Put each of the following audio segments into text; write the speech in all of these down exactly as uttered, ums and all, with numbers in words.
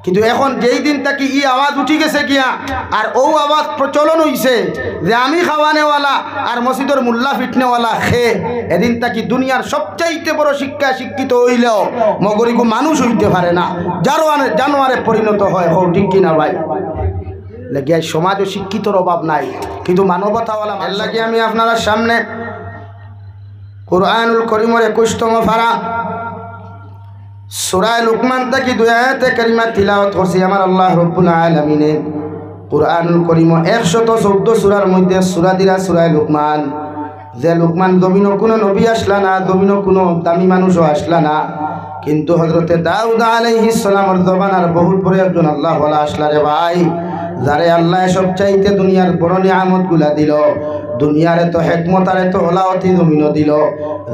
কিন্তু এখন যেই দিন থাকি ই আওয়াজ উঠি গেছে গিয়া, আর অউ আওয়াজ প্রচলন অইছে যে আমি খাওয়ানেওয়ালা আর মসজিদর মুল্লা ফিটনেওয়ালা খে, এদিন থাকি দুনিয়ার সবচাইতে বড় শিক্ষা শিক্ষিত অইলেও মগরিগু মানুষ অইতে পারে না, জানোয়ারে, জানোয়ারে পরিণত হয়। কও ঠিক কিনা ভাই? লাগিয়া সমাজও শিক্ষিতর অভাব নাই, কিন্তু মানবতাওয়ালা। এর লাগি আমি আপনারার সামনে কোরআনুল করিমর একুশতম পারা সূরা লুকমান থাকি দুই আয়াতে কারিমা তিলাওয়াত করছি। আমার আল্লাহ রব্বুল আলামিনে কোরআনুল করিম একশত চৌদ্দ সূরার মধ্যে সূরা দিলা সূরা লুকমান। যে লুকমান জমিনো কুনু নবী আসলা না, জমিনো কুনু দামি মানুষও আসলা না, কিন্তু হযরতে দাউদ আলাইহিস সালামর জমানার বহুত বড় একজন আল্লাহওয়ালা আসলা রে ভাই, যারে আল্লায় সবচাইতে দুনিয়ার বড় নিয়ামতগুলা দিল, দুনিয়ার এত হেকমত আর এত ওলাওয়াতি জমিনো দিল।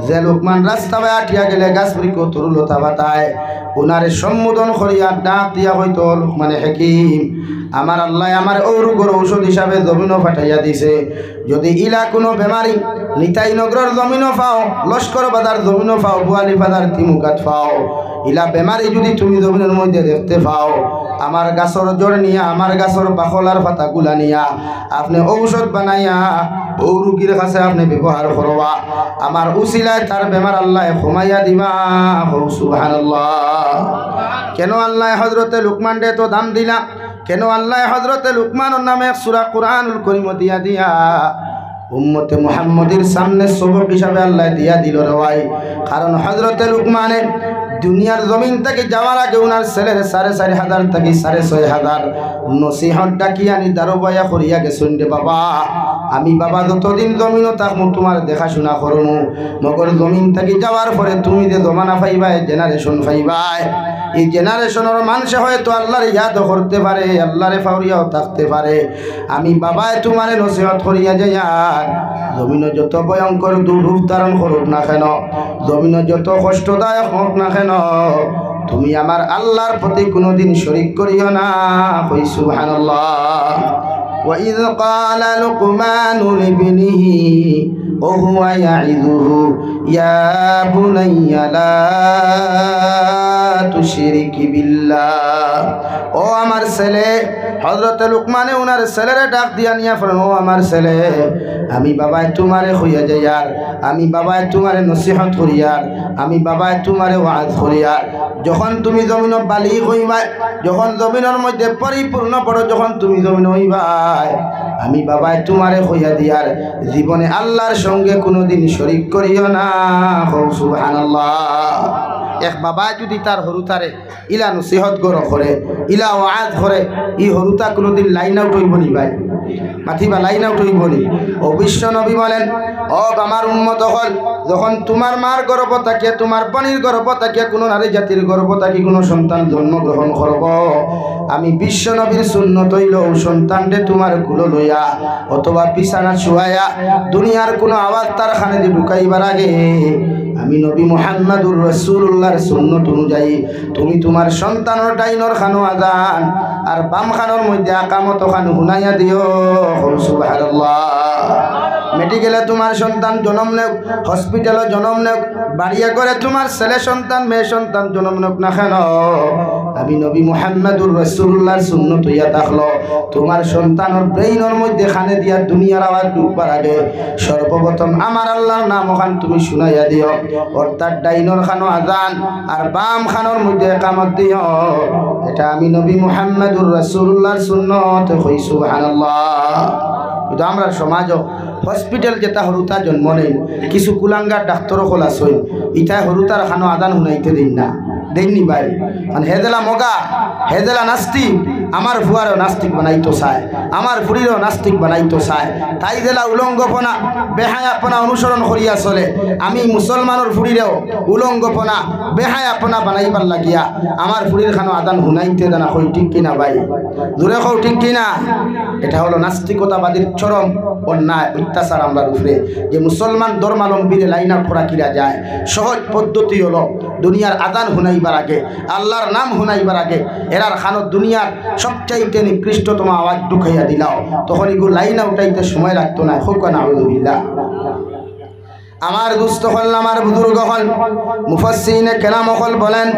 যে লুকমান রাস্তা বায় আটিয়া গেলে গাছ বৃক্ষ তরুলতা পাতায়, উনারে সম্বোধন করিয়া ডাক দিয়া কইতো, "লুকমানে হাকিম, আমার আল্লায় আমার অউ রোগর ঔষধ হিসাবে জমিনো পাঠাইয়া দিছে। যদি ইলা কুনু বেমারি নিতাই নগরর জমিনো পাও, লস্কর বাজার জমিনো পাও, বুয়ালি বাজার তিমুকাত পাও, ইলা বেমারি যদি তুমি জমিনর মধ্যে দেখতে পাও, আমার গাছর জড় নিয়া, আমার গাছর বাকল আর পাতাগুলা নিয়া আপনে ঔষধ বানাইয়া অউ রুগীর কাছে আপনে ব্যবহার করবা। আমার উসিলায় তার বেমার আল্লায় কমাইয়া দিবা।" কও সুবহানাল্লাহ। কেন আল্লায় হযরতে লুকমানরে এত দাম দিলা? কেন আল্লায় হযরতে লুকমানর নামে এক সূরা কোরআনুল করিম দিয়া দিয়া উম্মতে মুহাম্মদীর সামনে সবক হিসাবে আল্লায় দিয়া দিল রে ভাই? কারণ হযরতে লুকমানে দুনিয়ার জমিন থাকি যাওয়ার আগে উনার ছেলেরে সাড়ে চাইর হাজার থাকি সাড়ে ছয় হাজার নসিহত ডাকিয়া আনি দারুবাইয়া করিয়া গেছইন রে বাবা, আমি বাবা যতদিন জমিনো থাকমু তুমার দেখাশুনা করমু, মগর জমিন থাকি যাওয়ার পরে তুমি যে জমানা পাইবায়, generation পাইবায়, ই generationর মানষে হয়তো আল্লারে ইয়াদও করতে পারে, আল্লারে পাউরিয়াও থাকতে পারে। আমি বাবায় তুমারে নসিহত করিয়া যাইয়ার, জমিনো যত ভয়ঙ্কর দুরূপ ধারণ করুক না কেন, জমিনো যত কষ্টদায়ক হোক না কেন, তুমি আমার আল্লার প্রতি কুনুদিন শরিক করিও না। কই সুবহানাল্লাহ। وإذ قال لقمان لابنه وهو يعظه يا بني لا تشرك بالله। ও আমার ছেলে, হযরতে লুকমানে উনার ছেলেরে ডাক দিয়া নিয়া ফরমাইন, "ও আমার ছেলে, আমি বাবায় তুমারে কইয়া যাইয়ার, আমি বাবায় তুমারে নসিহত করিয়ার, আমি বাবায় তুমারে ওয়াজ করিয়ার, যখন তুমি জমিনো বালিগ অইবায়, যখন জমিনর মধ্যে পরিপূর্ণ বড় যখন তুমি জমিনো অইবায়, আমি বাবায় তুমারে কইয়া দিয়ার, জীবনে আল্লার সঙ্গে কুনুদিন শরিক করিও না।" কও সুবহানাল্লাহ। এক বাবায় যুদি তার হুরুতারে ইলা নসিহতগর করে, ইলা ওয়াজ করে, ই হুরুতা কুনুদিন line out অইবো নি ভাই? মাতিবা, line out অইবো নি? ও বিশ্ব নবী বলেন, "ও আমার উম্মত অকল, যখন তুমার মার গর্ভ থাকিয়া, তুমার বইনর গর্ভ থাকিয়া, কুনু নারী জাতির গর্ভ থাকি কুনু সন্তান জন্মগ্রহণ করবো, আমি বিশ্ব নবীর সুন্নত অইলো অউ সন্তানরে তুমার কুলো লইয়া অথবা বিছানাত শুয়াইয়া দুনিয়ার কুনু আওয়াজ তার কানেদি ঢুকাইবার আগে আমি নবী মুহাম্মাদুর রাসূলুল্লাহর সুন্নত অনুযায়ী তুমি তুমার সন্তানর ডাইনর কানো আজান আর বাম কানর মধ্যে আকামত খান হুনাইয়া দিও।" কও সুবহানাল্লাহ। মেডিকেলে তুমার সন্তান জনম নেউক, হসপিটালো জনম নেউক, বাড়িয়া ঘরে তুমার ছেলে সন্তান, মেয়ে সন্তান জনম নেউক না কেন, আমি নবী মুহাম্মাদুর রাসূলুল্লাহর সুন্নত অইয়া থাকলো, তুমার সন্তানর brainর মধ্যে কানে দিয়া দুনিয়ার আওয়াজ ঢুকবার আগে সর্বপ্রথম আমার আল্লাহর নাম অখান তুমি হুনাইয়া দিও, অর্থাৎ ডাইনর কানো আজান আর বাম কানর মধ্যে একামত দিও। ইটা আমি নবী মুহাম্মাদুর রাসূলুল্লাহর সুন্নত। কই সুবহানাল্লাহ। কিন্তু আমরার সমাজো হসপিটাল যেতা হুরুতা জন্ম নেইন, কিছু কুলাঙ্গার ডাক্তর অকল আছইন, ইতায় হুরুতার কানো আজান হুনাইতে দেইন না, দেইন নি ভাই? মানে হে যেলা মগা, হে যেলা নাস্তিক, আমার ফুয়ারেও নাস্তিক বানাইতো চায়, আমার ফুড়িরেও নাস্তিক বানাইতো চায়। তাই যেলা উলঙ্গপনা, বেহায়াপনা অনুসরণ করিয়া চলে, আমি মুসলমানর ফুড়িরেও উলঙ্গপনা, বেহায়াপনা বানাইবার লাগিয়া আমার ফুড়ির কানো আজান হুনাইতে দেনা। কই ঠিক কিনা ভাই? জোরে কও ঠিক কিনা? ইটা অইলো নাস্তিকতাবাদীর চরম অন্যায়, অত্যাচার আমরার উপরে, যে মুসলমান ধর্মাবলম্বীরে line out করা কিরা যায়, সহজ পদ্ধতি অইলো দুনিয়ার আজান হুনাইবার আগে, আল্লাহর নাম হুনাইবার আগে এরার কানো দুনিয়ার সবচাইতে নিকৃষ্টতম আওয়াজ ঢুকাইয়া দিলাও, তখন ইগু line out অইতে সময় লাগতো নায়। কউক্কা নাউজুবিল্লাহ। আমার দোস্ত অকল, আমার বুজুর্গ অকল, মুফাসসিরিনে কেরাম অকল বলেন,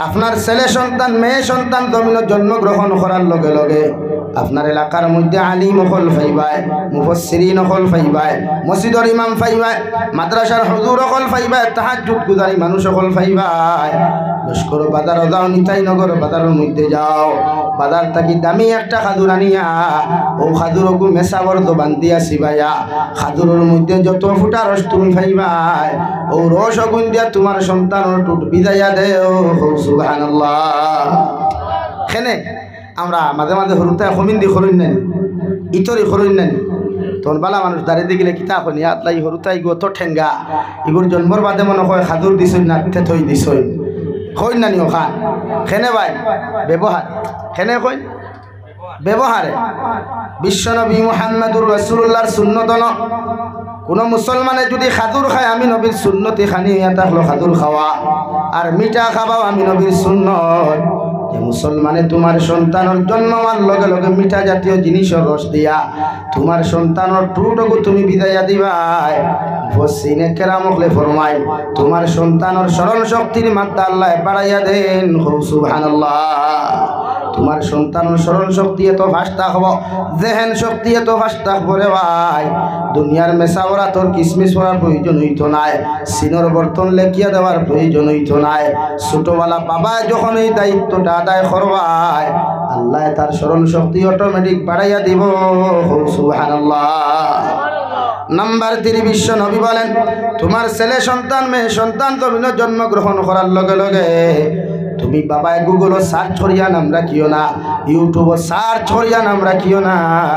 আপনার ছেলে সন্তান, মেয়ে সন্তান জমিনো জন্মগ্রহণ করার লগে লগে আপনার এলাকার মধ্যে আলিম অকল পাইবায়, মুফাসসিরিন অকল পাইবায়, মসজিদর ইমাম পাইবায়, মাদ্রাসার হুজুর অকল পাইবায়, তাহাজ্জুদ গুজারি মানুষ অকল পাইবায়। লস্কর বাজারো যাও, নিতাই নগর বাজারর মধ্যে যাও, বাজার থাকি দামি একটা খাজুর আনিয়া অউ খাজুর অগু মেসাবর জবান দিয়া চিবাইয়া খাজুরর মধ্যে যত ফুটা রস তুমি পাইবায়, অউ রস অগুন দিয়া তুমার সন্তানর ঠুট ভিজাইয়া দেও। কও সুবহানাল্লাহ। কেনে আমরা মাঝে মাঝে হুরুতায় কমিন্দি করইন না নি, ইতরি করইন না নি। তখন বালা মানুষ দাড়ি দেখিলে কিতা কইন, "ইয়া আল্লাহ, ই হুরুতাইগু অত ঠেঙ্গা, ইগুর জন্মর বাদে মনে কয় খাজুর দিছইন না, তে থই দিছইন।" কইন না নি অখান? কেনে ভাই? ব্যবহার। কেনে কইন? ব্যবহারে। বিশ্বনবী মুহাম্মাদুর রাসূলুল্লাহর সুন্নত অইলো, কুনু মুসলমানে যুদি খাজুর খায়, আমি নবীর সুন্নতি খানি অইয়া থাকলো খাজুর খাওয়া, আর মিঠা খাবাও আমি নবীর সুন্নত। যে মুসলমানে তুমার সন্তানর জন্ম অওয়ার লগে লগে মিঠা জাতীয় জিনিসর রস দিয়া তুমার সন্তানর ঠুট অগু তুমি ভিজাইয়া দিবায়, মুফাসসিরিনে কেরাম অকলে ফরমাইন, তুমার সন্তানর স্মরণ শক্তির মাত্রা আল্লায় বাড়াইয়া দেইন। কও সুবহানাল্লাহ। তুমার সন্তানর স্মরণ শক্তি এত fast থাকবো, জেহেন শক্তি এত fast থাকবো রে ভাই, দুনিয়ার মেসাবর আতর কিসমিস পড়ার প্রয়োজন অইতো নায়, চিনর বর্তন লেখিয়া দেওয়ার প্রয়োজন অইতো নায়। ছোটবালা বাবায় যখন এই দায়িত্বটা আদায় করবায়, আল্লায় তার স্মরণ শক্তি automatic বাড়াইয়া দিবো। কও সুবহানাল্লাহ। নাম্বার তিন, বিশ্বনবী বলেন, তুমার ছেলে সন্তান, মেয়ে সন্তান জমিনো জন্মগ্রহণ করার লগে লগে তুমি বাবায় Google-ও search করিয়া নাম রাখিও না, YouTube-ও search করিয়া নাম রাখিও না।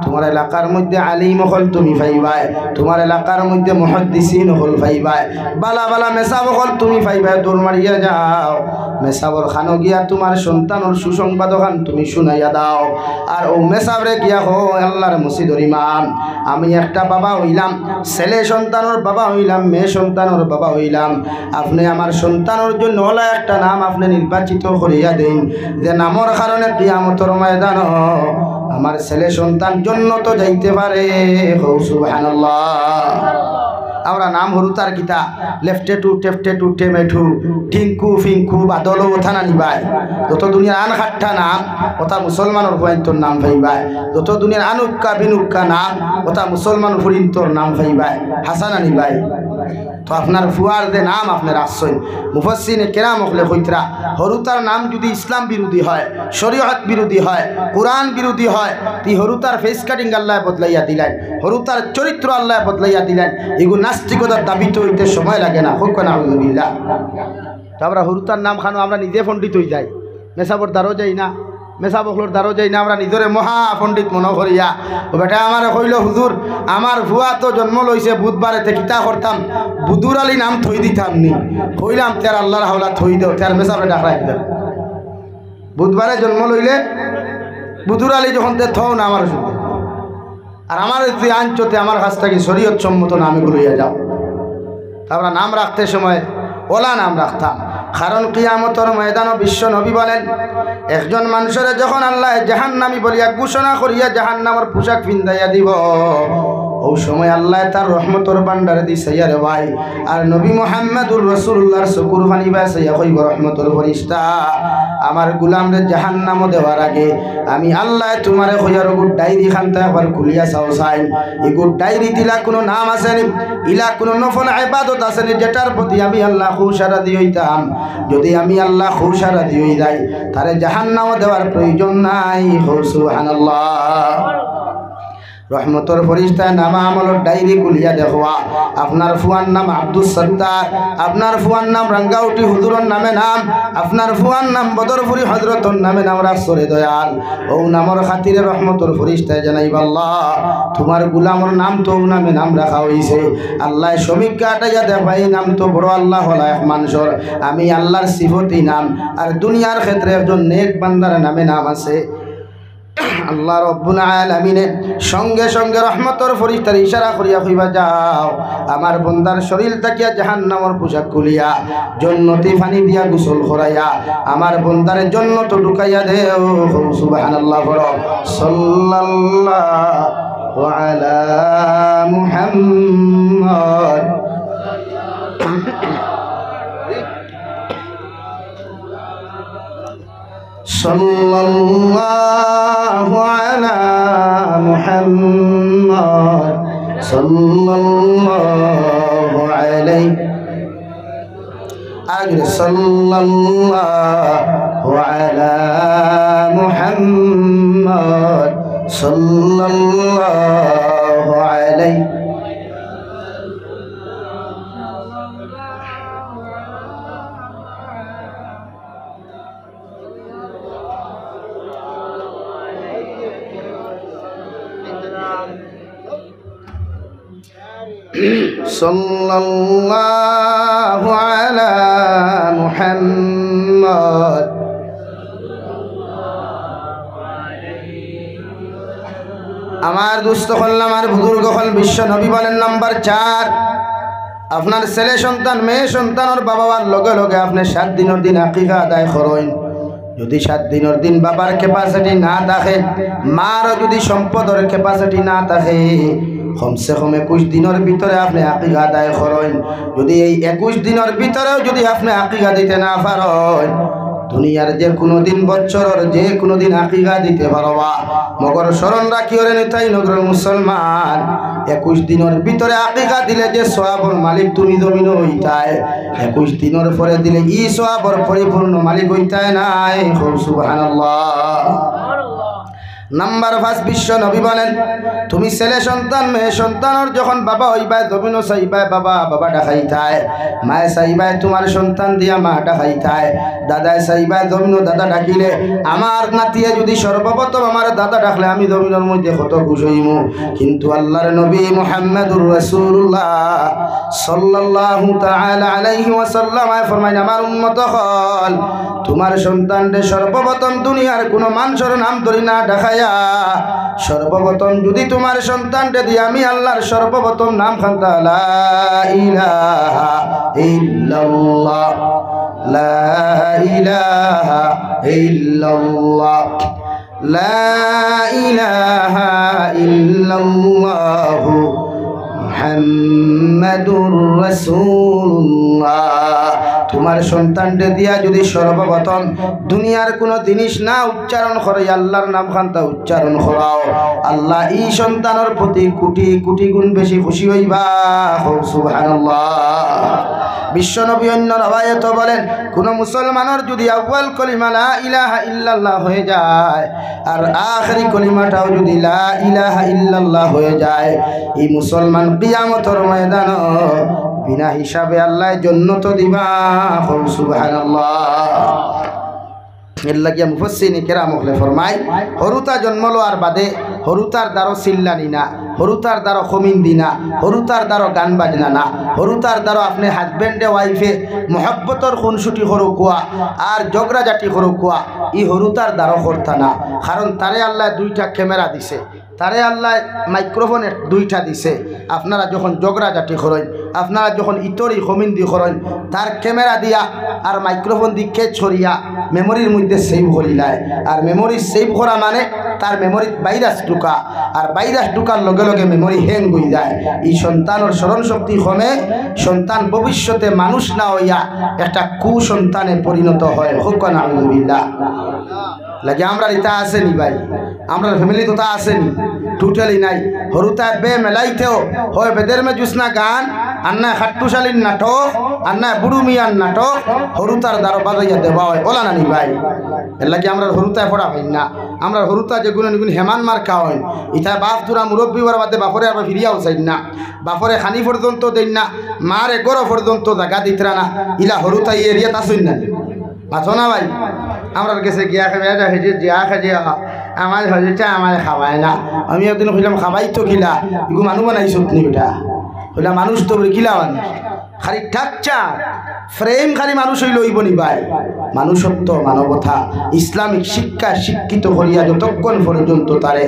তুমার এলাকার মধ্যে আলিম অকল তুমি পাইবায়, তুমার এলাকার মধ্যে মুহাদ্দিসিন অকল পাইবায়, বালা বালা মেসাব অকল তুমি পাইবায়, দৌড় মারিয়া যাও। মেসাবর খানো গিয়া তুমার সন্তানর সুসংবাদ অখান তুমি শুনাইয়া দাও। আর অউ মেসাবরে গিয়া কও, "আল্লার মসজিদর ইমাম, আমি একটা বাবা অইলাম, ছেলে সন্তানর বাবা অইলাম, মেয়ে সন্তানর বাবা অইলাম, আপনে আমার সন্তানর জন্য অলা একটা নাম আপনে নির্বাচিত করিয়া দেইন, যে নামর কারণে কিয়ামতর ময়দানো আমার ছেলে সন্তান জন্নতো যাইতে পারে।" কও সুবহানাল্লাহ। আমরা নাম হুরুতার কিতা, লেফটেটু, টেফটেটু, টেমেটু, টিঙ্কু, ফিঙ্কু, বাদলও, অতা না নি ভাই? যত দুনিয়ার আন খাট্টা নাম, অতা মুসলমানর ফুয়াইন্তর নাম পাইবায়। যত দুনিয়ার আনুক্কা বিনুক্কা নাম, অতা মুসলমান ফুরিন্তর নাম পাইবায়। হাছা না নি ভাই? তো আপনার ফুয়ার যে নাম আপনে রাখছইন, মুফাসসিরিনে কেরাম অকলে কইতরা, হুরুতার নাম যুদি ইসলাম বিরোধী হয়, শরীয়ত বিরোধী হয়, কোরআন বিরোধী হয়, তে হুরুতার face cutting আল্লায় বদলাইয়া দিলাইন, হুরুতার চরিত্র আল্লায় বদলাইয়া দিলাইন। ইগু নাস্তিকতার দাবিত অইতে সময় লাগে না। কউক্কা নাউজুবিল্লাহ। তো আমরা হুরুতার নাম খানো আমরা নিজে পণ্ডিত অই যাই, মেসাবর দ্বারও যাই না, মেসাব অকলর দ্বারও যাই না, আমরা নিজরে মহা পণ্ডিত মনো করিয়া। অউ বেটায় আমারে কইলো, "হুজুর, আমার ফুয়া তো জন্ম লইছে বুধবারে, তে কিতা করতাম? বুধুর আলী নাম থই দিতাম নি?" কইলাম, "তে আর আল্লার হাওলা থই দেও, তে আর মেসাবরে ডাকরায় দিতাম। বুধবারে জন্ম লইলে বুধুর আলী যখন, তে থও না আমার অসুবিধা।" আর আমারে যুদি আনছো, তে আমার কাছ থাকি শরীয়ত সম্মত নাম ইগু লইয়া যাও। তে আমরা নাম রাখতে সময় অলা নাম রাখতাম, কারণ কিয়ামতর ময়দানো বিশ্বনবী বলেন, একজন মানষরে যখন আল্লায় জাহান্নামী বলিয়া ঘোষণা করিয়া জাহান্নামর পোশাক পিন্দাইয়া দিবো, অউ সময় আল্লায় তার রহমতর ভান্ডারদি চাইয়া রে ভাই, আর নবী মুহাম্মাদুর রাসূলুল্লাহর চকুর পানি বায় চাইয়া কইবো, "রহমতর ফিরিস্তা, আমার গুলামরে জাহান্নামো দেওয়ার আগে আমি আল্লায় তুমারে কইয়ার অগু ডায়েরি খানতা একবার খুলিয়া চাও চাইন। ইগু ডায়েরিত ইলা কুনু নাম আছে নি? ইলা কুনু নফল ইবাদত আছে নি যেটার প্রতি আমি আল্লাহ খুশ আর রাজি অইতাম? যুদি আমি আল্লাহ খুশ আর রাজি অই যাই, তারে জাহান্নামো দেওয়ার প্রয়োজন নাই।" কও সুবহানাল্লাহ। রহমতর ফিরিস্তায় নামা আমলর ডায়েরি খুলিয়া দেখবা, আপনার ফুয়ার নাম আব্দুস সত্তার, আপনার ফুয়ার নাম রাঙ্গাউটি হুজুরর নামে নাম, আপনার ফুয়ার নাম বদরপুরি হজরতর নামে নাম রাখছো রে দয়াল। অউ নামর খাতিরে রহমতর ফিরিস্তায় জানাইবা, "আল্লাহ, তুমার গুলামর নাম তো অউ নামে নাম রাখা অইছে।" আল্লায় সমীক্ষা আটাইয়া দেখবা, "ই নাম তো বড় আল্লাহ অলা এক মানষর, আমি আল্লার সিফতি নাম, আর দুনিয়ার ক্ষেত্রে একজন নেক বান্দার নামে নাম আছে।" আল্লাহ রব্বুল আলামিনে সঙ্গে সঙ্গে রহমতর ফিরিস্তারে ইশারা করিয়া কইবা, "যাও, আমার বন্দার শরীর থাকিয়া জাহান্নামর পোশাক খুলিয়া, জন্নতি পানি দিয়া গোসল করাইয়া, আমার বন্দারে জন্নতো ঢুকাইয়া দেও।" কও সুবহানাল্লাহ পড়ো। সাল্লাল্লাহু আলা মুহাম্মদ। صلى الله على محمد، صلى الله عليه. আগে, صلى الله على محمد، صلى الله عليه. صلى الله على محمد. আমার দোস্ত অকল, আমার বুজুর্গ অকল, বিশ্ব নবী বলেন, নাম্বার চার, আপনার ছেলে সন্তান, মেয়ে সন্তানর বাবা অওয়ার লগে লগে আপনে সাত দিনর দিন আকিকা আদায় করইন। যদি সাত দিনর দিন বাবার capacity না থাকে, মারও যদি সম্পদর capacity না থাকে, কমসে কম একুশ দিনর ভিতরে আপনে আকিকা আদায় করইন। যদি এই একুশ দিনর ভিতরেও যদি আপনে আকিকা দিতে না পারইন, দুনিয়ার যে কুনু দিন, বছরর যে কুনু দিন আকিকা দিতে পারবা, মগর স্মরণ রাখিও রে নিতাই নগরর মুসলমান, একুশ দিনর ভিতরে আকিকা দিলে যে সওয়াবর মালিক তুমি জমিনো অইতায়, একুশ দিনর পরে দিলে ই সওয়াবর পরিপূর্ণ মালিক অইতায় নায়। কও সুবহানাল্লাহ। নাম্বার পাঁচ, বিশ্ব নবী বলেন, তুমি ছেলে সন্তান, মেয়ে সন্তানর যখন বাবা অইবায়, জমিনো চাইবায়, বাবা, বাবা ডাকাইতায়, মায়ে চাইবায় তুমার সন্তান দিয়া মা ডাকাইতায়, দাদায় চাইবায় জমিনো দাদা ডাকিলে, আমার নাতিয়ে যদি সর্বপ্রথম আমার দাদা ডাকলে আমি জমিনর মধ্যে কত খুশ অইমু। কিন্তু আল্লাহর নবী মুহাম্মাদুর রাসূলুল্লাহ সাল্লাল্লাহু তাআলা আলাইহি ওয়াসাল্লাম আয় ফরমাইন, আমার উম্মত অকল, তুমার সন্তানরে সর্বপ্রথম দুনিয়ার কুনু মানষর নাম ধরি না ডাকাইয়া, সর্বপ্রথম যদি তুমার সন্তানরে দিয়া আমি আল্লাহর সর্বপ্রথম নাম খান্তা লা ইলাহা ইল্লাল্লাহ, লা ইলাহা ইল্লাল্লাহ, লা ইলাহা ইল্লাল্লাহু মুহাম্মাদুর রাসূলুল্লাহ। তুমার সন্তানরে দিয়া যদি সর্বপ্রথম দুনিয়ার কুনু জিনিস না উচ্চারণ করে, আল্লাহর নাম খান্তা উচ্চারণ করাও, আল্লাহ ই সন্তানর প্রতি কোটি কোটি গুণ বেশি খুশি অইবা। কও সুবহানাল্লাহ। বিশ্ব নবী অন্য রওয়ায়েতো বলেন, কুনু মুসলমানর যদি আউয়াল কলিমা লা ইলাহা ইল্লাল্লাহ হয়ে যায়, আর আখেরি কলিমাটাও যদি লা ইলাহা ইল্লাল্লাহ হয়ে যায়, ই মুসলমান কিয়ামতর ময়দানো বিনা হিসাবে আল্লায় জন্নত দিবা। কও সুবহানাল্লাহ। এর লাগিয়া মুফাসসিরিনে কেরাম অকলে ফরমায়, হুরুতা জন্ম লওয়ার বাদে হুরুতার দ্বারো চিল্লানি না, হুরুতার দ্বারো খমিন্দি না, হুরুতার দ্বারো গান বাজনা না, হুরুতার দ্বারো আপনে হাজব্যান্ডে ওয়াইফে মহব্বতর খুনসুটি করউক্কা আর ঝগড়াঝাটি করউক্কা, ই হুরুতার দ্বারো করতা না। কারণ তারে আল্লায় দুইটা ক্যামেরা দিছে, তারে আল্লায় মাইক্রোফোন এক-, দুইটা দিছে। আপনারা যখন ঝগড়াঝাটি করইন, আপনারা যখন ইতরি খমিন্দি করইন, তার ক্যামেরা দিয়া আর মাইক্রোফোন দি catch করিয়া মেমোরির মধ্যে সেভ করিলায়। আর মেমোরি সেভ করা মানে তার মেমোরিত ভাইরাস ঢুকা, আর ভাইরাস ঢুকার লগে লগে মেমোরি হ্যাং অই যায়। ই সন্তানর স্মরণ শক্তি কমে, সন্তান ভবিষ্যতে মানুষ না অইয়া একটা কুসন্তানে পরিণত হয়। কউক্কা নাউজুবিল্লাহ। লাগে আমরার ইতা আছে নি ভাই? আমরার ফ্যামিলিত তো আছে নি? Totally নাই। হুরুতায় বে মেলাইতেও হয় বেদের মে জুসনা গান, আর নায় খাট্টুশালীর নাটক, আর নায় বুড়ু মিয়ার নাটক, হুরুতার দ্বারো বাজাইয়া দেওয়া হয়, অলা না নি ভাই? এর লাগি আমরার হুরুতায় পড়া অইন না। আমরার হুরুতা যেগুন ইগুন হেমান মার্কা অইন, ইতায় বাপ তুরা মুরব্বি অওয়ার বাদে বাপরে আবার ফিরিয়াও চাইন না, বাপরে খানি পর্যন্ত দেইন না, মারে ঘরো পর্যন্ত জাগা দিতরা না। ইলা হুরুতা ই এরিয়াত আছইন না নি? মাতো না ভাই, আমরার গেছে গিয়া খাবে, এটা হয়েছে যে আখে যে আমার হয়েছে আমারে খাবায় না। আমি একদিন কইলাম, "খাবাই তো কিলা, ইগু মানুষ বানাইছত নি বেটা?" কইলা, "মানুষ তো বলে কিলা মানুষ, খালি টাকচার, ফ্রেম খালি মানুষ অইলে অইবো নি ভাই?" মানুষত্ব, মানবতা, ইসলামিক শিক্ষা শিক্ষিত করিয়া যতক্ষণ পর্যন্ত তারে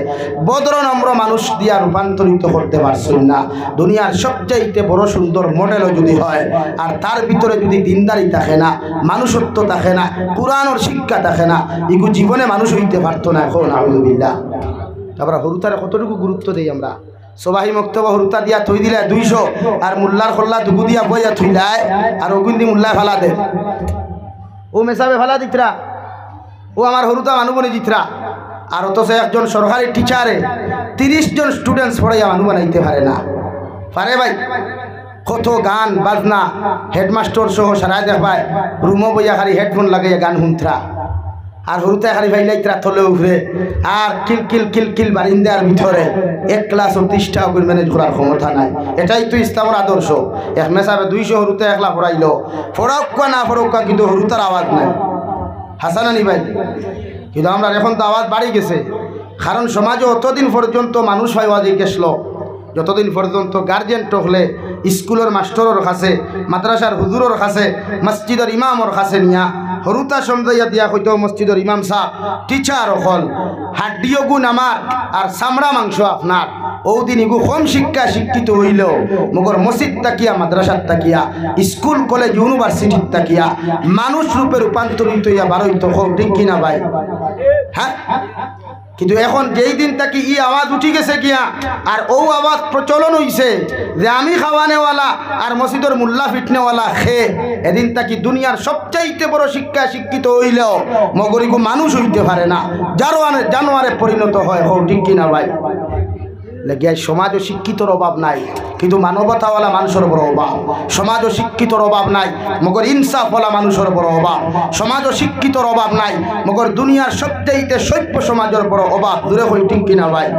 ভদ্র নম্র মানুষ দিয়া রূপান্তরিত করতে পারছইন না, দুনিয়ার সবচাইতে বড় সুন্দর মডেলও যদি হয়, আর তার ভিতরে যদি দিনদারি থাকে না, মানুষত্ব থাকে না, কোরআনর শিক্ষা থাকে না, ইগু জীবনে মানুষ অইতে পারতো না। এখন আউযুবিল্লাহ। আমরা হুরুতারে কতটুকু গুরুত্ব দেই আমরা? সবাহি মক্তব হুরুতা দিয়া থই দিলায় দুইশো, আর মোল্লার খল্লা দুগু দিয়া বইয়া থইলায়, আর অগুইন দি মোল্লায় ফালা দে। ও মেসাবে ফালা দিতরা। ও আমার হুরুতা মানু বনি জিতরা। আর অথচ একজন সরকারি টিচারে তিরিশ জন স্টুডেন্টস পড়াইয়া মানু বানাইতে পারে না। পারে ভাই? কত গান বাজনা, হেডমাস্টর সহ সারায় দেখবায় রুমো বইয়া খালি হেডফোন লাগাইয়া গান হুনতরা। আর হুরুতায় খালি ফাইলাইতরা তলে উপরে, আর কিল কিল কিল কিল বারিন্দার ভিতরে। এক ক্লাসও তিরিশটা অগুর ম্যানেজ করার ক্ষমতা নাই। এটাই তো ইসলামর আদর্শ। এক মেসাবে দুইশো হুরুতা একলা পড়াইলো, পড়াউক্কা না পড়াউক্কা, কিন্তু হুরুতার আওয়াজ নাই। হাছা না নি ভাই? কিন্তু আমরার এখন তো আওয়াজ বাড়ি গেছে, কারণ সমাজো অতদিন পর্যন্ত মানুষ পাওয়া যায় গেছিল, যতদিন পর্যন্ত গার্জিয়ান টকলে স্কুলর মাস্টরর কাছে, মাদ্রাসার হুজুরর কাছে, মসজিদর ইমামর কাছে নিয়া হুরুতা সমঝাইয়া দিয়া কইতো, "মসজিদর ইমাম সাব, টিচার অকল, হাড্ডি অগুন আমার আর চামড়া মাংস আপনার।" অউ দিন ইগু কম শিক্ষা শিক্ষিত অইলেও মগর মসজিদ থাকিয়া, মাদ্রাসাত থাকিয়া, স্কুল, কলেজ, ইউনিভার্সিটিত থাকিয়া মানুষ রূপে রূপান্তরিত অইয়া বারইতো। কও ঠিক কি না ভাই? হ্যাঁ? কিন্তু এখন যেই দিন থাকি ই আওয়াজ উঠি গেছে গিয়া, আর অউ আওয়াজ প্রচলন অইছে যে আমি খাওয়ানেওয়ালা আর মসজিদর মুল্লা ফিটনেওয়ালা কে, এদিন থাকি দুনিয়ার সবচাইতে বড় শিক্ষা শিক্ষিত অইলেও মগর ইগু মানুষ অইতে পারে না, জানোয়ারে, জানোয়ারে পরিণত হয়। কও ঠিক কি না ভাই? লাগিয়া সমাজো শিক্ষিতর অভাব নাই, কিন্তু মানবতাওয়ালা মানুষর বড় অভাব। সমাজো শিক্ষিতর অভাব নাই, মগর ইনসাফওয়ালা মানুষর বড় অভাব। সমাজো শিক্ষিতর অভাব নাই, মগর দুনিয়ার সবচাইতে সভ্য সমাজর বড় অভাব। জোরে কই ঠিক কি না ভাই?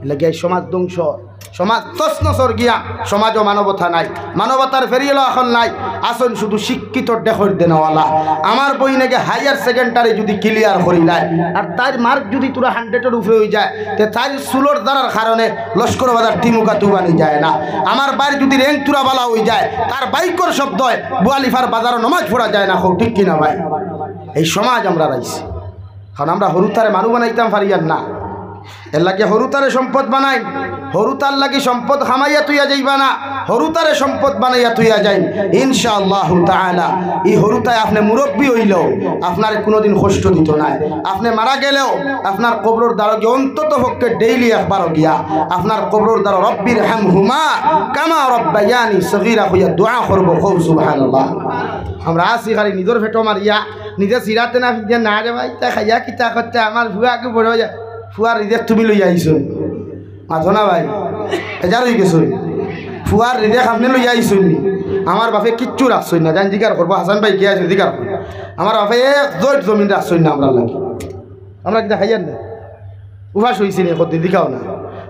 লাগিয়া সমাজ ধ্বংস, সমাজ তছনছর গিয়া, সমাজো মানবতা নাই, মানবতার ফেরিওয়ালা অকল নাই। আছইন শুধু শিক্ষিত ডেকর দেনাওয়ালা। আমার বইনে গে হায়ার সেকেন্ডারি যুদি ক্লিয়ার করিলায়, আর তাইর মার্ক যুদি থুড়া হান্ড্রেডর উপরে অইযায়, তে তাইর চুলর ধারার কারণে লস্কর বাজার টিমুকা তুবানি যায় না। আমার ভাইর যুদি র্যাঙ্ক থুড়া বালা অইযায়, তার বাইকর শব্দয় বুয়ালিফার বাজারো নমাজ পড়া যায় না। কও ঠিক কি না ভাই? এই সমাজ আমরার আইছে, কারণ আমরা হুরুতারে মানু বানাইতাম পারিয়ার না। এরলাগি হুরুতারে সম্পদ বানাইন, হুরুতার লাগি সম্পদ কামাইয়া থুইয়া যাইবা না, হুরুতারে সম্পদ বানাইয়া থুইয়া যাইন। ইনশাআল্লাহু তাআলা, ই হুরুতায় আপনে মুরব্বি অইলেও আপনারে কুনুদিন কষ্ট দিতো নায়। আপনে মারা গেলেও আপনার কবরর দ্বারো গিয়া অন্তত পক্ষে ডেইলি একবার গিয়া আপনার কবরর দ্বারো "রব্বির হামহুমা কামা রব্বায়ানি সগীরা" কইয়া দোয়া করবো। কও সুবহানাল্লাহ। আমরা আছি খালি নিজর পেটো মারিয়া, নিজে সিরাতে না ফিরিয়া, "না রে ভাই, তা খাইয়া কিতা করতে, আমার ফুয়া আগে বড় অইয়া।" ফুয়ার রিজেক তুমি লইয়া আইছো নি? মাতো না ভাই, বেজার অইগেছো নি? ফুয়ার রিজেক আপনে লইয়া আইছো নি? আমার বাপে কিচ্ছু রাখছইন না। যাইন জিকার করবো, হাসান ভাই কে আছে জিকার করবো। আমার বাপে এক জইট জমিন রাখছইন না আমরার লাগি। আমরা কিতা খাইয়ার না? উপাস অইছি নি একদিন, দেখাও না।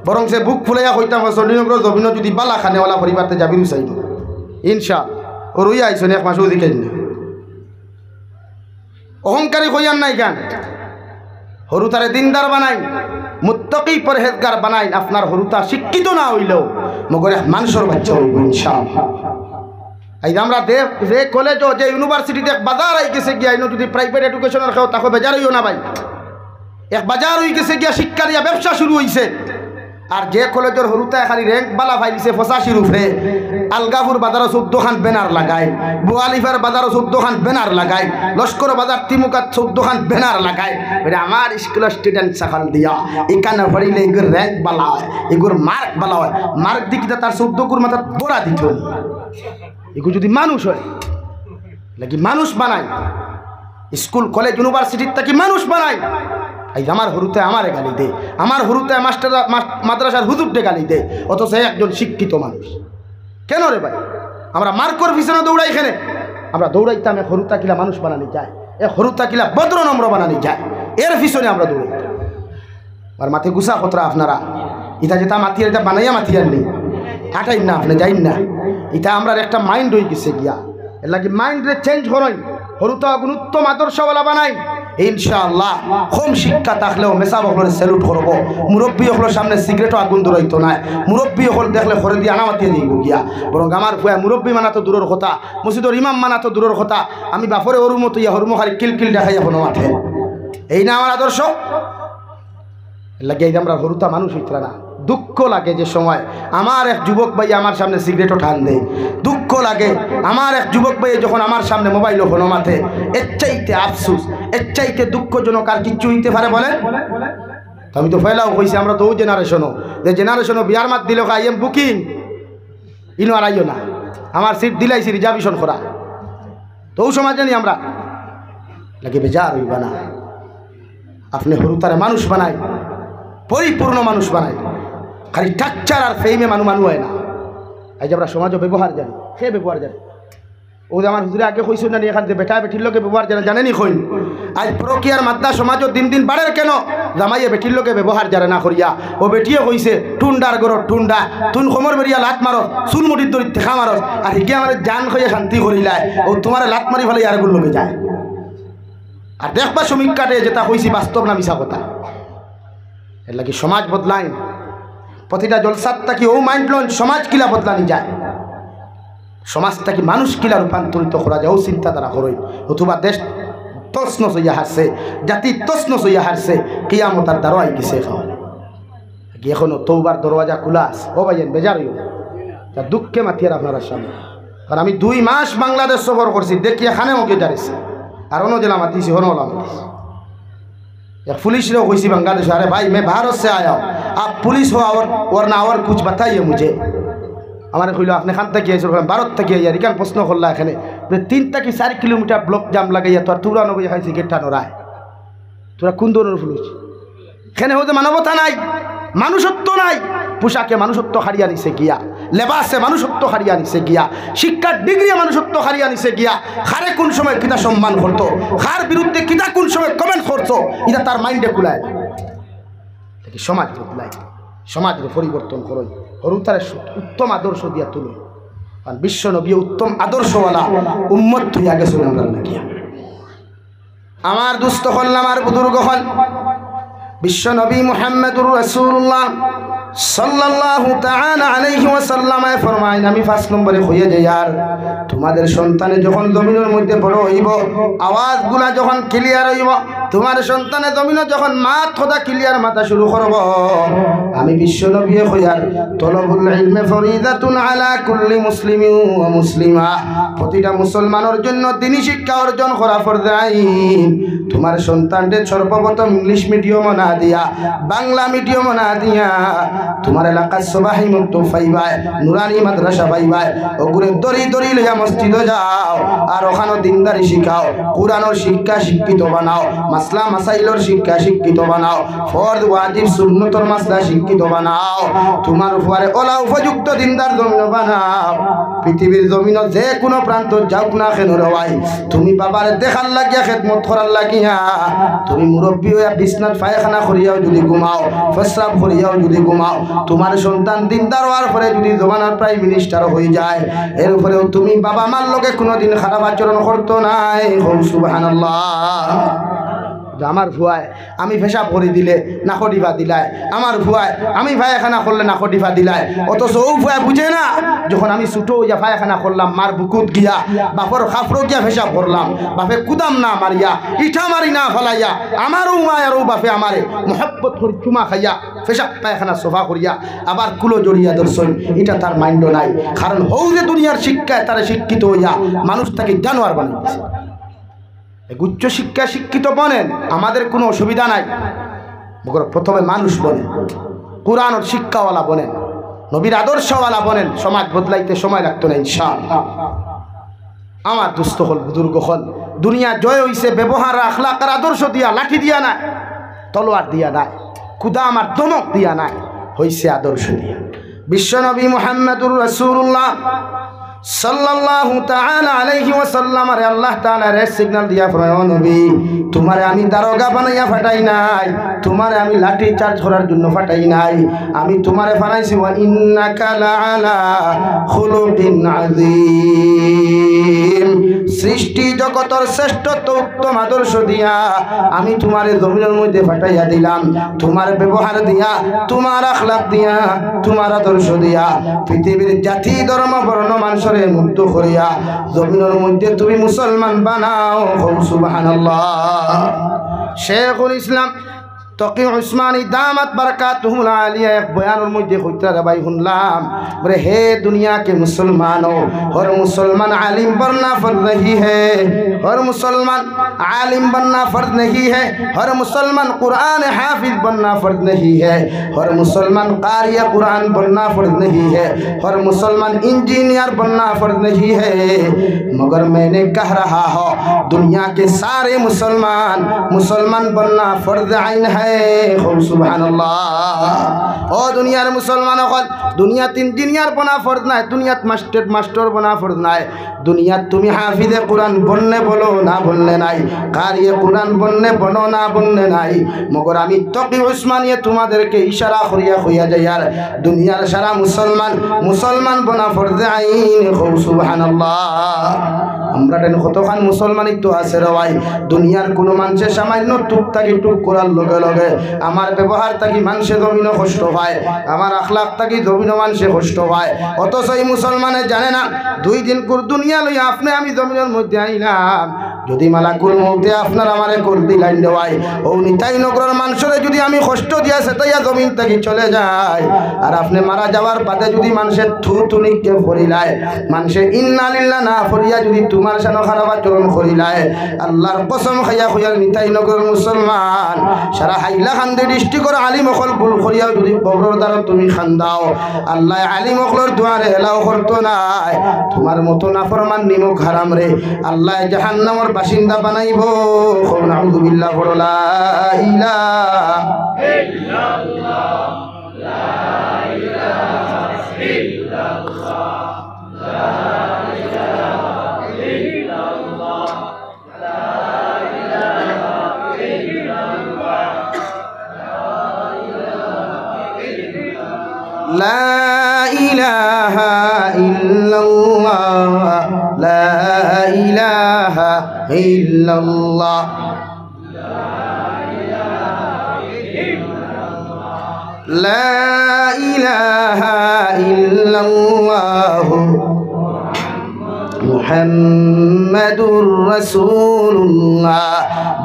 বরং সে বুক ফুলাইয়া কইতাম, চল্লিশ নম্বর জমিনো যুদি বালা খানেওয়ালা পরিবারতে যাবি রুসাইন। ইনশা, ও রইয়া আইছো নি এক মাসও দেখাইন না। অহংকারী কইয়ার নাই কেন? হুরুতারে দিনদার বানাইন, মুত্তাকি পরহেজগার বানাইন। আপনার হুরুতা শিক্ষিত না অইলেও মগর এক মানুষর বাচ্চা অইবো ইনশাআল্লাহ। এই যে আমরা দে-, যে কলেজো, যে ইউনিভার্সিটিতে এক বাজার আইগেছে গিয়া, ইনো যুদি প্রাইভেট এডুকেশনর কেউ থাকো, বেজার অইও না ভাই। এক বাজার অইগেছে গিয়া, শিক্ষা দিয়া ব্যবসা শুরু অইছে। আর যে কলেজর হুরুতায় খালি র্যাঙ্ক বালা পাইলিছে পঁচাশির উপরে, আলগাপুর বাজারো চৌদ্দ খান ব্যানার লাগাইল, বুয়ালিফার বাজারো চৌদ্দ খান ব্যানার লাগাইল, লস্কর বাজার তিমুকাত চৌদ্দ খান ব্যানার লাগাইল। বলে, "আমার স্কুলর স্টুডেন্ট সকল দিয়া, ইখানো পড়িলে ইগুর র্যাঙ্ক বালা অয়, ইগুর মার্ক বালা অয়।" মার্ক দি কিতা তার চৌদ্দ গুর মাথাত বড়া দিতো নি? ইগু যুদি মানুষ অয়, লাগি মানুষ বানাই, স্কুল, কলেজ, ইউনিভার্সিটির থাকি মানুষ বানাই। এই যে আমার হুরুতায় আমারে গালি দে, আমার হুরুতায় মাস্টার, মাস-, মাদ্রাসার হুজুররে গালি দে, অথচ একজন শিক্ষিত মানুষ। কেন রে ভাই? আমরা মার্কর পিছনে দৌড়াই কেনে? আমরা দৌড়াইতাম এক হুরুতা কিলা মানুষ বানানি যায়, এক হুরুতা কিলা ভদ্র নম্র বানানি যায়, এর পিছনে আমরা দৌড়াইতাম। আর মাতে গুছা খতরা আপনারা, ইতা যেটা মাতিয়ার, ইটা বানাইয়া মাতিয়ার নি, আটাইন না আপনে, যাইন না। ইটা আমরার একটা মাইন্ড অইগেছে গিয়া। এরলাগি মাইন্ডরে চেঞ্জ করইন, হুরুতা অগুন উত্তম আদর্শওয়ালা বানাইন। ইনশাআল্লাহ, কম শিক্ষা থাকলেও মেসাব অকলরে স্যালুট করবো, মুরব্বি অকলর সামনে সিগারেটও আগুন ধরাইতো নায়। মুরব্বি অকল দেখলে খরে দিয়া আনা মাতিয়া যাইবো গিয়া। বরং আমার ফুয়ায় মুরব্বি মানা তো দূরর কথা, মসজিদর ইমাম মানা তো দূরর কথা, আমি বাপরে হরুমত ইয়া হরুমো খালি কিলকিল দেখাইয়া ফোনো মাতে। এই না আমার আদর্শ? এরলাগি এই যে আমরা হুরুতা মানুষ অইতরা না, দুঃখ লাগে যে সময় আমার এক যুবক ভাই আমার সামনে সিগারেটও টান দেয়, দুঃখ লাগে। আমার এক যুবক ভাই যখন আমার সামনে মোবাইলও ফোনো মাতে, এর চাইতে আফসোস, এর চাইতে দুঃখজনক আর কিচ্ছু অইতে পারে বলেন? তো আমি তো পয়লাও কইছি, আমরা তো অউ জেনারেশনও, যে জেনারেশনও বিয়ার মাত দিলে, "I am booking, ইনো আর আইও না, আমার সিট দিলাইছি রিজার্ভেশন করা।" তো অউ সমাজে নি আমরা। লাগি বেজার অইবা না। আপনে হুরুতারে মানুষ বানাইন, পরিপূর্ণ মানুষ বানাইন। খালি টাকচার আর ফেইমে মানু মানু অয় না। আইজ আমরা সমাজো ব্যবহার জানি, কে ব্যবহার জানে? অউ যে আমার হুজুরে আগে কইছইন না নি, এখান যে বেটা বেটির লগে ব্যবহার জানে, জানে নি কইন? আইজ পরকিয়ার মাদ্দা সমাজো দিন দিন বাড়ের কেনে? জামাইয়ে বেটির লগে ব্যবহার জানে না করিয়া। অউ বেটিয়ে কইছে, "টুন্ডার ঘরর টুন্ডা, তুইন কমর বেড়িয়া লাত মারস, চুল মুঠিত ধরি ঠেকা মারস, আর হিগে আমারে জান কইয়া শান্তি করিলায়, অউ তুমারে লাত মারি ফালাই আরগুর লগে যায়।" আর দেখবা সমীক্ষাতে যেটা কইছি বাস্তব না মিছা কথা। এরলাগি সমাজ বদলাইন। প্রতিটা জলসাত থাকি অউ mind লইন, সমাজ কিলা বদলানি যায়, সমাজ থাকি মানুষ কিলা রূপান্তরিত করা যায়, অউ চিন্তাধারা করইন। অথবা দেশ তছনছ অইয়া হারছে, জাতি তছনছ অইয়া হারছে, কিয়ামত আর দারো আইগেছে। এখন, এখনো তওবার দরওয়াজা খুলা আছে। ও ভাইয়াইন, বেজার অইও না। তা দুঃখে মাতিয়ার আপনারার সামনে। কারণ আমি দুই মাস বাংলাদেশ সফর করছি, দেখি এখানে ওকে জারিছে। আর অনো জেলা মাতিছি, অনো ওলা মাতিছি। এক পুলিশরেও কইছি বাংলাদেশো, "আরে ভাই, মে ভারত সে আয়া হুম, আপ পুলিশ হো, অর, অর না, অর কুছ বাতাইয়ে মুঝে।" আমারে কইলো, "আপনে কান থাকি আইছইন?" কইলাম, "ভারত থাকি আইয়ার।" ইখান প্রশ্ন করলা এখানে যে তিন থাকি চাইর কিলোমিটার ব্লক জাম লাগাইয়া তো আর তুরা নবী খাইছি গেটটা নড়ায়। তোরা কোন ধরনের পুলিশ? এখানে হতে মানবতা নাই, মানুষত্ব নাই। পোশাকে মানুষত্ব হারিয়া নিছে গিয়া, লেবাসে মানুষত্ব হারিয়া নিছে গিয়া, শিক্ষার ডিগ্রিয়ে মানুষত্ব হারিয়া নিছে গিয়া। কারে কোন সময় কিতা সম্মান করতো, কার বিরুদ্ধে কিতা কোন সময় কমেন্ট করতো, ইটা তার মাইন্ডে কুলায় না। দেখি সমাজ বদলাই, সমাজরে পরিবর্তন করো, হুরুতারে সু-, উত্তম আদর্শ দিয়া তুলো। কারণ বিশ্ব নবী উত্তম আদর্শওয়ালা উম্মত অইয়া গেছইন আমরার লাগিয়া। আমার দুস্ত অকল, আমার বুজুর্গ অকল, বিশ্ব নবী মুহাম্মদুর রাসূলুল্লাহ সাল্লাল্লাহু তাআলা আলাইহি ওয়াসাল্লামে ফরমাইন, আমি পাঁচ নম্বরে কইয়া যাইয়ার, তোমাদের সন্তানে যখন জমিনর মধ্যে বড় অইবো, আওয়াজগুলা যখন ক্লিয়ার অইবো, তোমার সন্তানে জমিনো যখন মাত কথা ক্লিয়ার মাতা শুরু করবো, আমি বিশ্ব নবীয়ে কইয়ার, তলবুল ইলমে ফরিদাতুন আলা কুল্লি মুসলিমিন ওয়া মুসলিমা। প্রতিটা মুসলমানর জন্য দ্বীনি শিক্ষা অর্জন করা ফরজ আইন। তোমার সন্তানরে সর্বপ্রথম ইংলিশ মিডিয়ামো না দিয়া, বাংলা মিডিয়ামো না দিয়া, তোমার এলাকার সবাহি মক্তব পাইবায়, নুরানি মাদ্রাসা পাইবায়, ওগুরে দড়ি দড়ি লইয়া মসজিদো যাও, আর ওখানো দিনদারি শিখাও, কোরআনর শিক্ষা শিক্ষিত বানাও, মাসলা মাসাইলর শিক্ষা শিক্ষিত বানাও, ফরজ ওয়াজিব সুন্নতর মাসলা শিক্ষিত বানাও। তোমার ফুয়ারে ওলা উপযুক্ত দিনদার জমিনো বানাও। পৃথিবীর জমিনো যে কোনো প্রান্ত যাউক না কেনে রে ভাই, তুমি বাবারে দেখার লাগিয়া, খেদমত করার লাগিয়া, তুমি মুরব্বি অইয়া বিছনাত পায়খানা করিয়াও যদি ঘুমাও, প্রস্রাব করিয়াও যদি ঘুমাও, তোমার সন্তান দিনদার অওয়ার পরে যদি জমানার প্রাইম মিনিস্টার অইযায়, এর উপরেও তুমি বাবা মার লগে কোনোদিন খারাপ আচরণ করতো নায়। কও সুবহানাল্লাহ। যে আমার ফুয়ায় আমি পেশাব করি দিলে নাকো টিপা দিলায়, আমার ফুয়ায় আমি পায়খানা করলে নাকো টিপা দিলায়, অথচ অউ ফুয়ায় বুঝে না, যখন আমি ছোট অইয়া পায়খানা করলাম মার বুকুত গিয়া, বাপর কাপড়ো গিয়া পেশাব করলাম, বাপে কুদাম না মারিয়া, ইটা মারি না ফালাইয়া, আমার অউ মায় আর অউ বাপে আমারে মহব্বত করি চুমা খাইয়া, পেশাব পায়খানা সাফা করিয়া, আবার কুলো জড়িয়া ধরছইন, ইটা তার মাইন্ডো নাই। কারণ হউ যে দুনিয়ার শিক্ষায় তারে শিক্ষিত অইয়া মানুষ থাকি জানোয়ার বানাই দিছে। এক উচ্চ শিক্ষা শিক্ষিত বনেন, আমাদের কোনো অসুবিধা নাই, মগর প্রথমে মানুষ বনেন, কোরআনর শিক্ষাওয়ালা বনেন, নবীর আদর্শওয়ালা বনেন, সমাজ বদলাইতে সময় লাগতো না ইনশাআল্লাহ। আমার দুস্ত অকল, বুজুর্গ অকল, দুনিয়া জয় অইছে ব্যবহার, আখলাক আর আদর্শ দিয়া, লাঠি দিয়া নায়, তলোয়ার দিয়া নায়, কুদাম আর ধমক দিয়া নায়, অইছে আদর্শ দিয়া। বিশ্বনবী মুহাম্মদুর রাসূলুল্লাহ সাল্লাল্লাহু তাআলা আলাইহি ওয়াসাল্লামরে আল্লাহ তাআলা রেড সিগন্যাল দিয়া ফরমায়, "ও নবী, তোমারে আমি দারোগা বানাইয়া ফাটাই নাই, তোমারে আমি লাঠি চার্জ করার জন্য ফাটাই নাই, আমি তোমারে বানাইছি ওয়া ইন্নাকা লাআলা খুলুকিন আযীম।" সৃষ্টি জগতর শ্রেষ্ঠত্ব উত্তম আদর্শ দিয়া আমি তোমারে জমিনর মধ্যে ফাটাইয়া দিলাম। তোমার ব্যবহার দিয়া, তোমার আখলাক দিয়া, তোমার আদর্শ দিয়া পৃথিবীর জাতি, ধর্ম, বর্ণ, মানষরে মুক্ত করিয়া জমিনর মধ্যে তুমি মুসলমান বানাও। কও সুবহানাল্লাহ। শেখুল ইসলাম তকি উসমানী দামাত বারাকাতুহুমুল আলিয়া এক বয়ানর মধ্যে কইতরা রে ভাই হুনলাম, বলে, হে দুনিয়া কে মুসলমানো, হর মুসলমান আলিম বননা ফরজ নেহি হে, হর মুসলমান আলিম বননা ফরজ নেহি হে, হর মুসলমান কুরআন হাফিজ বননা ফরজ নেহি হে, হর মুসলমান কারিয়ে কুরআন বননা ফরজ নেহি হে, হর মুসলমান ইঞ্জিনিয়ার বননা ফরজ নেহি হে। মগর মে নে কহ রাহা হো, দুনিয়া কে সারে মুসলমান, মুসলমান বননা ফরজ আইন হে। কও সুবহানাল্লাহ। ও দুনিয়ার মুসলমান অকল, দুনিয়াত ইঞ্জিনিয়ার বনা ফরজ নায়, দুনিয়াত মাস্টার, মাস্টার বনা ফরজ নায়, দুনিয়াত তুমি হাফিজে কুরআন বননে বলো না বননে নাই, কারিয়ে কুরআন বননে বলো না বননে নাই। মগর আমি তকি উসমানিয়ে তোমাদেরকে ইশারা করিয়া কইয়া যাইয়ার, দুনিয়ার সারা মুসলমান, মুসলমান বনা ফরজে আইন। কও সুবহানাল্লাহ। আমরা টেন কতখান মুসলমানিত্ব আছে রে ভাই, দুনিয়ার কুনু মানষে সামান্য টুক থাকি টুক করার লগে লগে আমার ব্যবহার থাকি মানষে জমিনো কষ্ট পায়, আমার আখলাক থাকি জমিনো মানষে কষ্ট পায়। অথচ এই মুসলমানে জানে না, দুই দিন কুর দুনিয়া লইয়া আপনে আমি জমিনর মধ্যে আইলাম, যদি মালাকুল মউতে আপনার আমারে কল দিলাইন রে ভাই, ও নিতাই নগরর মানষরে যদি আমি কষ্ট দিয়া সেটাইয়া জমিন থাকি চলে যাই, আর আপনে মারা যাওয়ার বাদে যদি মানষে থু থু নিক্ষেপ করিলায়, মানষে ইন্না লিল্লাহ না পড়িয়া যদি তোমার সানো খারাপ আচরণ করিলায়, আল্লাহর কসম খাইয়া কইয়ার নিতাই নগরর মুসলমান, সারা হাইলাকান্দি ডিস্ট্রিক্টর আলিম অকল ভুল করিয়াও যদি কবরর দ্বারো তুমি কান্দাও, আল্লায় আলিম অকলর দুয়ারে এলাও করতো নায়। তোমার মতো নাফরমান নিমক হারামরে আল্লায় জাহান্নামর বাসিন্দা বানাইবো। কও নাউযুবিল্লাহ, পড়ো লা ইলাহা ইল্লাল্লাহ, লা ইলাহা ইল্লাল্লাহ, লা ইলাহা ইল্লাল্লাহ। لا إله إلا الله، لا إله إلا الله، لا إله إلا الله، মুহাম্মাদুর রাসূলুল্লাহ।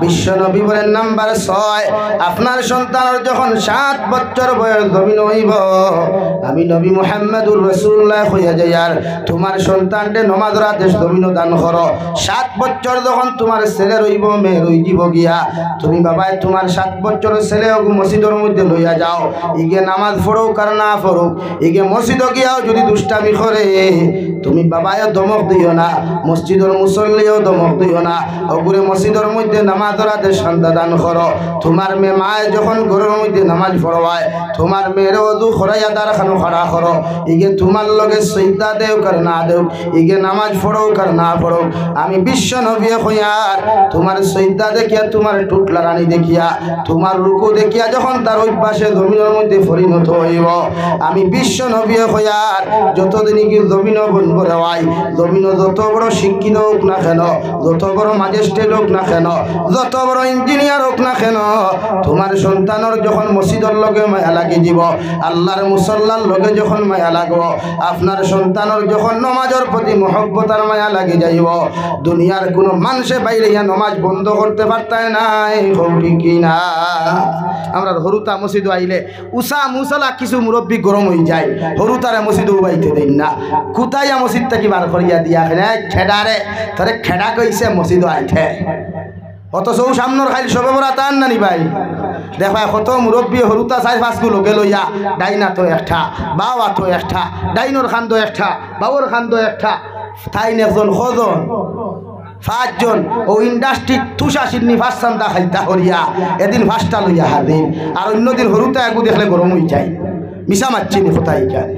বিশ্বনবী বলেন, নাম্বার ছয়, আপনার সন্তানর যখন সাত বছর বয়স জমিন অইবো, আমি নবী মুহাম্মাদুর রাসূলুল্লাহ কইয়া যাইয়ার, তোমার সন্তানরে নমাজর আদেশ জমিনো দান করো। সাত বছর যখন তোমার ছেলে রইবো, মেয়ে রই দিব গিয়া, তুমি বাবায় তোমার সাত বছর ছেলে ওগু মসজিদর মধ্যে লইয়া যাও, ইগে নামাজ পড়ুক আর না পড়ুক, ইগে মসজিদো গিয়াও যদি দুষ্টামি করে, তুমি বাবায়ও ধমক দিও না, মসজিদর মুসল্লিও ধমক দিও না, ওগুরে মসজিদর মধ্যে নামাজর আদেশ খান্দা দান করো। তোমার মেয়ে মায়ে যখন ঘরর মধ্যে নামাজ পড়ায়, তোমার মেয়েরে অজু করাইয়া দারখানো খাড়া করো, ইগে তোমার লগে সইজদা দেউক আর না দেউক, ইগে নামাজ পড়ুক আর না পড়ুক, আমি বিশ্ব নবীয়ে কইয়ার, তোমার সইজদা দেখিয়া, তোমার টুট লাড়ানি দেখিয়া, তোমার রুকু দেখিয়া যখন তার অভ্যাসে জমিনর মধ্যে পরিণত অইবো, আমি বিশ্ব নবীয়ে কইয়ার, যতদিন কি জমিনো বনবো রে ভাই, জমিনো যত বড় শিক্ষিত অউক না কেন, যত বড় ম্যাজিস্ট্রেট অউক না কেন, যত বড় ইঞ্জিনিয়ার অউক না কেন, তোমার সন্তানর যখন মসজিদর লগে মায়া লাগি যিবো, আল্লাহর মুসল্লার লগে যখন মায়া লাগবো, আপনার সন্তানর যখন নমাজর প্রতি মহব্বত আর মায়া লাগি যাইবো, দুনিয়ার কুনু মানষে বাইরে ইয়া নমাজ বন্ধ করতে পারতায় নায়। কও ঠিক কি না? আমরার হুরুতা মসজিদো আইলে উষা মুসলা কিছু মুরব্বি গরম অইযায়, হুরুতারে মসজিদো উবাইতে দেইন না, কুতাইয়া মসজিদ থাকি বার করিয়া দিয়া, "এ খেডা রে, তোরে খেডা কইছে মসজিদো আইতে?" অথচ অউ সামনর কাইল শবে বরাত, আর নানি ভাই? দেখবায় কত মুরব্বি হুরুতা চাইর পাঁচগু লগে লইয়া, ডাইন আতো একটা, বাউ আতো একটা, ডাইনর কান্দো একটা, বাউর কান্দো একটা, তাইন একজন কয়জন? পাঁচজন। অউ ইন্ডাস্ট্রিত তুষা শিন্নি পাঁচ চান্দা খাইতা করিয়া, এদিন পাঁচটা লইয়া হাজির, আর অইন্য দিন হুরুতা এগু দেখলে গরম অইযায়। মিছা মাতছি নি কথা ইখান?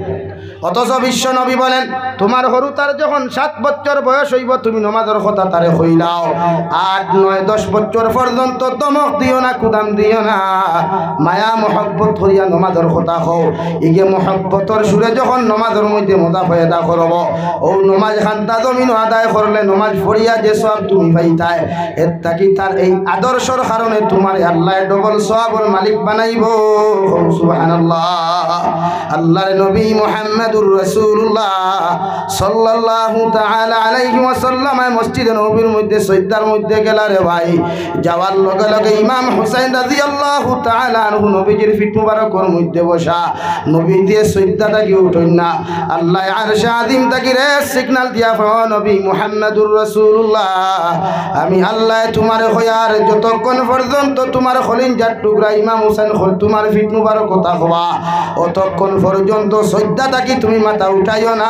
অথচ বিশ্ব নবী বলেন, তোমার হুরুতার যখন সাত বছর বয়স অইবো, তুমি নমাজর কথা তারে কইলাও। আট, নয়, দশ বছর পর্যন্ত ধমক দিও না, কুদাম দিও না, মায়া মহব্বত করিয়া নমাজর কথা কও। ইগে মহব্বতর সুরে যখন নমাজর মধ্যে মজা পয়দা করবো, অউ নমাজ খান্তা জমিনো আদায় করলে নমাজ পড়িয়া যে সওয়াব তুমি পাইতায়, এর থাকি তার এই আদর্শর কারণে তোমারে আল্লায় ডবল সওয়াবর মালিক বানাইবো। কও সুবহানাল্লাহ। আল্লাহর নবী মুহাম্মাদুর রাসূলুল্লাহ সাল্লাল্লাহু তাআলা আলাইহি ওয়াসাল্লাম মসজিদে নববীর মধ্যে সইজদার মধ্যে গেলা রে ভাই। যাওয়ার লগে লগে ইমাম হুসাইন রাদিয়াল্লাহু তাআলা আনহু নবীজির ফিট মুবারকর মধ্যে বসা। নবীজিয়ে সইজদা থাকি উঠইন না। আল্লায় আরশে আজিম থাকি রেড সিগন্যাল দিয়া ফরমাইন, "নবী মুহাম্মাদুর রাসূলুল্লাহ, আমি আল্লায় তুমারে কইয়ার, যতক্ষণ পর্যন্ত তুমার কলিজার টুকরা ইমাম হুসাইন খল তুমার ফিট মুবারকো থাকবা, অতক্ষণ পর্যন্ত সইজদা থাকি তুমি মাথা উঠাইও না।"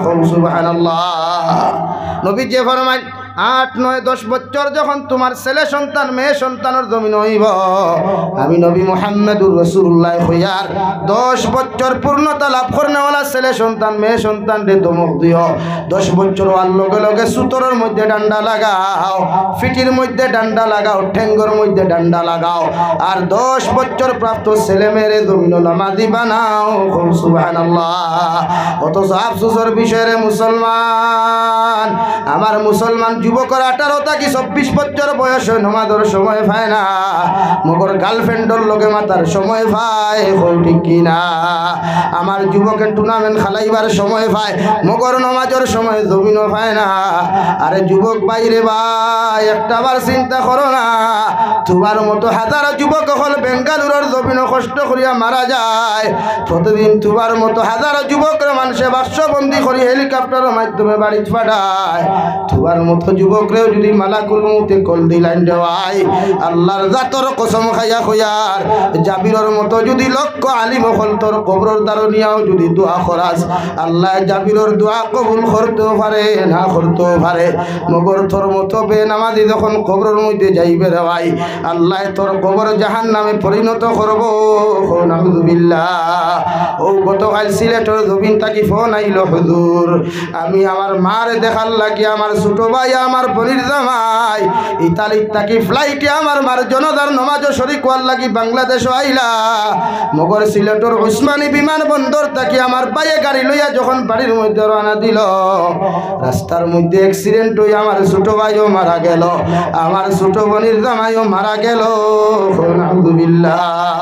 কও সুবহানাল্লাহ। নবীজিয়ে ফরমাইন, আট, নয়, দশ বছর যখন তুমার ছেলে সন্তান, মেয়ে সন্তানর জমিন অইবো, আমি নবী মুহাম্মাদুর রাসূলুল্লায় কইয়ার, দশ বছর পূর্ণতা লাভ করনেওয়ালা ছেলে সন্তান, মেয়ে সন্তানরে ধমক দিও। দশ বছর অওয়ার লগে লগে সুতরর মধ্যে ডান্ডা লাগাও, ফিটির মধ্যে ডান্ডা লাগাও, ঠেঙ্গর মধ্যে ডান্ডা লাগাও। আর দশ বছর প্রাপ্ত ছেলে মেয়েরে জমিনো নামাজি বানাও। কও সুবহানাল্লাহ। অথচ আফসোসর বিষয় রে মুসলমান, আমার মুসলমান যুবকর আঠারো থাকি চব্বিশ বছর বয়স অয়, নমাজর সময় পায় না, মগর গার্লফ্রেন্ডর লগে মাতার সময় পায়, কও ঠিক কি না? আমার যুবকে টুর্নামেন্ট খেলাইবার সময় পায়, মগর নমাজর সময় জমিনো পায় না। আরে যুবক ভাই রে ভাই, একটা বার চিন্তা করো না, তুমার মতো হাজারো যুবক অকল বেঙ্গালুরর জমিনো কষ্ট করিয়া মারা যায়, প্রতিদিন তুমার মতো হাজারো যুবকরে মানষে বাক্সবন্দি করি হেলিকপ্টারর মাধ্যমে বাড়িত পাঠায়। তুমার মতো যুবকরেও যুদি মালাকুল মউতে কল দিলাইন রে ভাই, আল্লার জাতর কসম খাইয়া কইয়ার, জাবিরর মতো যুদি লক্ষ আলিম অকল তোর কবরর দ্বারো নিয়াও যুদি দোয়া করাস, আল্লায় জাবিরর দোয়া কবুল করতেও পারে, না করতেও পারে। মগর তোর মতো বেনামাজি যখন কবরর মধ্যে যাইবে রে ভাই, আল্লায় তোর কবর জাহান্নামে পরিণত করবো। কও নাউজুবিল্লাহ। অউ গতকাইল সিলেটর জমিন থাকি ফোন আইলো, "হুজুর, আমি আমার মারে দেখার লাগি, আমার ছোট ভাই, আমার বইনর জামাই ইতালির থাকি ফ্লাইটে আমার মার জানাজার নমাজো শরিক অওয়ার লাগি বাংলাদেশো আইলা।" মগর সিলেটর উসমানী বিমানবন্দর থাকি আমার ভাইয়ে গাড়ি লইয়া যখন বাড়ির মধ্যে রওয়ানা দিলো, রাস্তার মধ্যে অ্যাক্সিডেন্ট অইয়া আমার ছোট ভাইও মারা গেলো, আমার ছোট বইনর জামাইও মারা গেলো। কও নাউজুবিল্লাহ।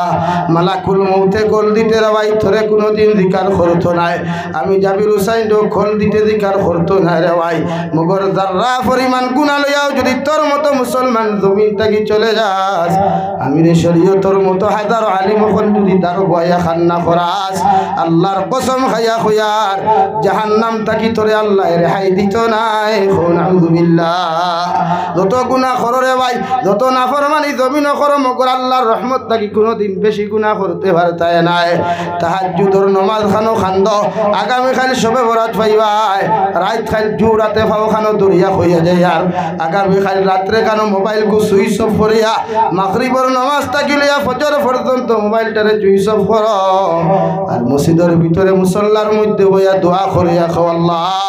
মালাকুল মউতে কল দিতে রে ভাই, তোরে কুনুদিন জিকার করতো নায়। আমি জাবির হুসাইনরেও কল দিতে জিকার করতো নায় রে ভাই। মগর যার্রা পরিমাণ গুনা লইয়াও যুদি তোর মতো মুসলমান জমিন থাকি চলে যাস, আমিরে শরিয়তর মতো হাজারো আলিম অকল যুদি দাঁড় বওয়াইয়া কান্না করাস, আল্লার কসম খাইয়া কইয়ার, জাহান্নাম থাকি তোরে আল্লায় রেহাই দিতো নায়। কও নাউজুবিল্লাহ। যত গুনা করো রে ভাই, যত নাফরমানি জমিনো করো, মগর আল্লার রহমত থাকি কুনুদিন বেশি গুনা করতে পারতায় নায়। তাহাজ্জুদর নমাজ খানো কান্দো, আগামীকাইল শবে বরাত পাইবায়, রাইত কাইল জুরাতে পাও খানো দরিয়া অইয়া যাইয়ার, আগামীকাইল রাত্রে খানো মোবাইলগু সুইচ অফ করিয়া মাগরিবর নমাজ থাকি লইয়া ফজর পর্যন্ত মোবাইলটারে সুইচ অফ করো। আর মসজিদর ভিতরে মুসল্লার মধ্যে বইয়া দোয়া করিয়া কও, "আল্লাহ,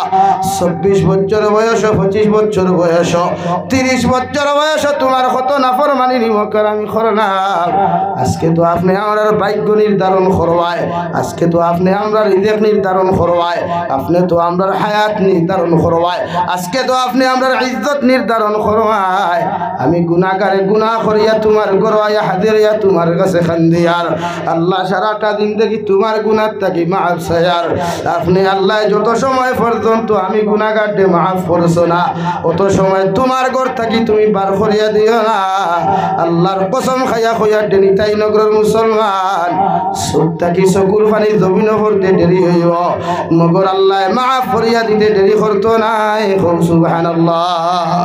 চব্বিশ বছর বয়স, পঁচিশ বছর বয়স, তিরিশ বছর বয়স তুমার কত নাফরমানি নিমকর আমি করলাম। আজকে তো আপনে আমরার ভাগ্য নির্ধারণ করবায়, আজকে তো আপনে আমরার রিজিক নির্ধারণ করবায়, আপনে তো আমরার হায়াত নির্ধারণ করবায়, আজকে তো আপনে আমরার ইজ্জত নির্ধারণ করবায়। আমি গুনাগারে গুনা করিয়া তুমার ঘরো আইয়া হাজির অইয়া তুমার কাছে কান্দিয়ার। আল্লাহ, সারাটা জিন্দেগি তুমার গুনার থাকি মাফ চাইয়ার। আপনে আল্লায় যত সময় পর্যন্ত আমি গুনাগাররে মাফ করছো না, অত সময় তুমার ঘর থাকি তুমি বার করিয়া দিও না।" আল্লার কসম খাইয়া কইয়ার, ডেনিতাই নগরর মুসলমান, চউখ থাকি চকুর পানি জমিনো পড়তে দেরি অইবো, মগর আল্লায় মাফ করিয়া দিতে দেরি করতো নায়। কও সুবহানাল্লাহ।